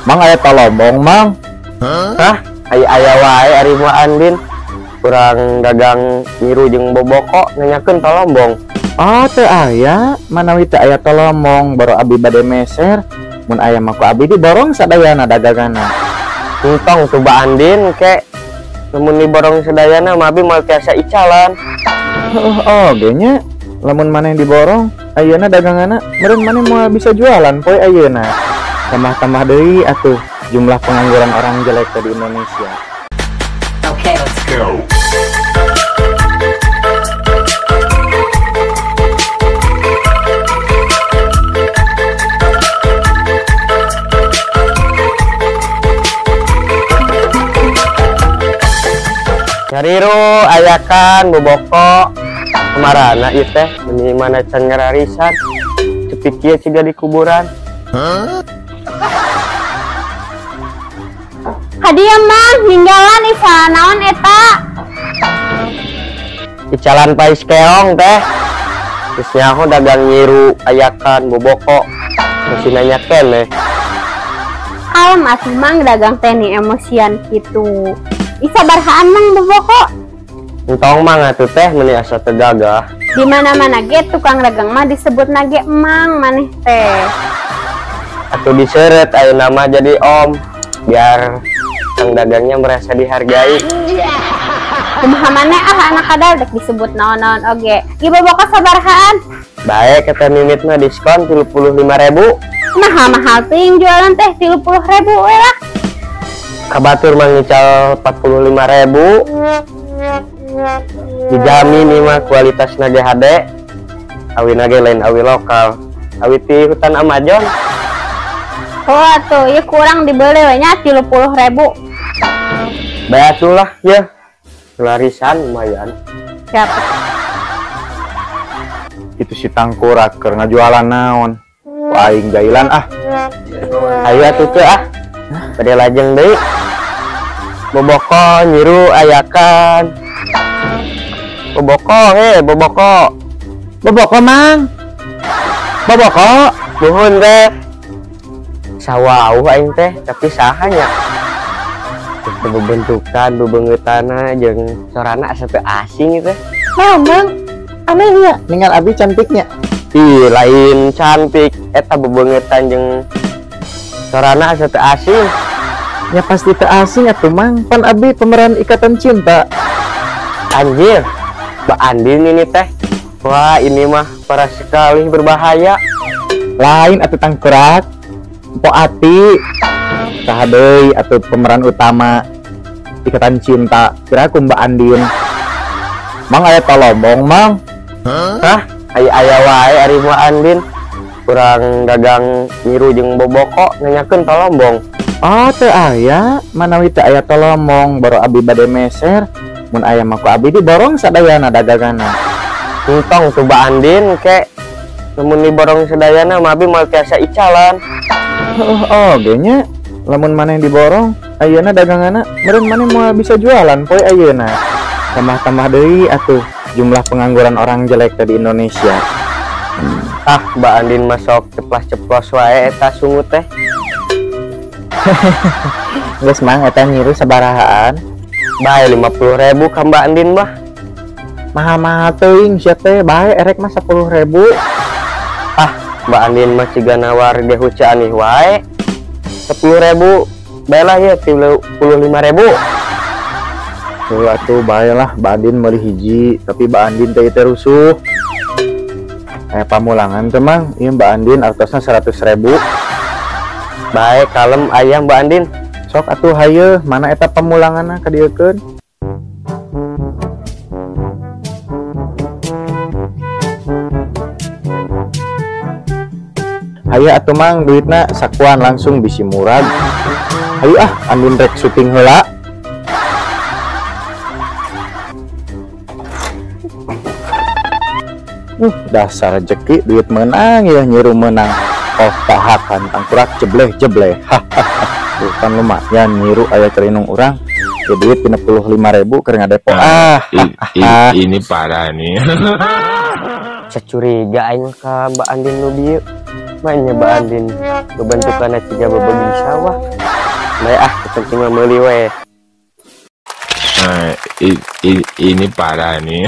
Mang aya talombong, Mang. Hah? Aya wae ari Mbak Andin. Kurang dagang nyiru jeung boboko nanyakeun talombong. Oh, teu aya, manawi teu aya talombong baru abi bade meser. Mun aya mah ku abi diborong sadayana daganganna. Entong tuh Mbak Andin ke lamun diborong sadayana mah abi moal tiasa icalan. Oh, oge nya lamun maneh diborong ayeuna daganganna meureun maneh moal bisa jualan poe ayeuna. Tambah-tambah deui atuh jumlah pengangguran orang jelek di Indonesia. Okay, let's go. Nyariru ayakan boboko kemarana ieu teh meni mana can ngararisan cepi kieu ciga di kuburan. Huh? Hadiah Mang, ninggalan icalan naon eta? Icalan pais keong teh. Geus nyaho dagang nyiru ayakan boboko. Masih nanya keneh. Kalem atuh Mang dagang teh ni emosian kitu. Isabarahaan Mang boboko? Entong Mang atuh teh meuni asa teu gagah. Di mana-mana ge tukang dagang mah disebut nage Mang maneh teh. Atuh diseret ayeuna mah jadi om biar kang dagangnya merasa dihargai. Kumaha maneh ah anak kadal dek disebut naon-naon oge. Ieu boboko sabarahaan? Bae kata mimit mah diskon 35.000. Nah, mahal teuing jualan teh 30.000 we lah. Kabatur mah ngical 45.000. Dijamin ieu mah kualitasna ge hade. Awina ge lain awi lokal. Awi ti hutan Amazon. Oh atuh ieu kurang dibeli we nya 30.000. Bae atuh lah ya. Larisan lumayan. Siap. Itu si tangkurak keur ngajualan naon. Ku aing jailan ah. Ayo atuh teu ah. Bade lajeng deui. Boboko nyiru ayakan. Boboko he, boboko. Boboko Mang. Boboko nuhun teh. Sawauh aing teh, tapi saha nya. Bebentukan, bebengeutana jeung sorana asa teu asing teh. Nah, Mang, aneh nya ningal abi cantiknya. Ih, lain cantik eta bebengetan jeung sorana asa teu asing. Ya pasti teu asing atuh Mang, pan abi pemeran Ikatan Cinta. Anjir, Mbak Andin ini teh. Wah, ini mah parah sekali berbahaya. Lain atuh tangkurak. Mpok Ati saha deui atuh pemeran utama Ikatan Cinta. Kira aku Mbak Andin. Mang aya talombong, Mang. Hah? Aya wae ari Mbak Andin. Kurang dagang nyiru jeung boboko nanyakeun talombong. Oh, teu aya, manawi teu aya talombong baru abi bade meser. Mun aya mah ku abi diborong sadayana daganganna. Entong tuh Mbak Andin ke lamun diborong sadayana mah abi moal tiasa icalan. Oh, oge nya lamun maneh diborong ayeuna daganganna meureun maneh moal bisa jualan poe ayeuna. Tambah-tambah deui atuh jumlah pengangguran orang jelek di Indonesia. Ah, Mbak Andin masuk ceplas-ceplos wae eta sungut teh. Geus Mang eta nyiru sabarahaan? Bae 50.000 ka Mbak Andin mah. Mahal-mahal teuing sia teh, bae erek mah 10.000. Ah, Mbak Andin mah ciga nawar ge huca anih wae. 10.000 bae lah ya 35.000. Tuh atuh bae lah Mbak Andin meuli hiji, tapi Mbak Andin teh teh rusuh. Pamulangan teh Mang, ieu Mbak Andin artosna 100.000. Bae kalem aya Mbak Andin. Sok atuh hayu, mana eta pamulanganna ka dieukeun? Hayu atuh Mang, duitna sakuan langsung bisi murag. Hayu ah, Andin rek syuting heula. Dasar rejeki duit menang ya nyiru menang. Oh, tahakan tangkurak jebleh-jebleh. Hahaha. Bukan lumayan nyiru aya kerinung urang. Ya duit 65.000 keur ngadepo. Ah, ini parah nih. Securiga aing ka Mbak Andin nu bieu. Manya Mbak Andin bebentukanna ciga bebegi di sawah. Bae ah, penting mah meuli we. Nah, ini parah nih.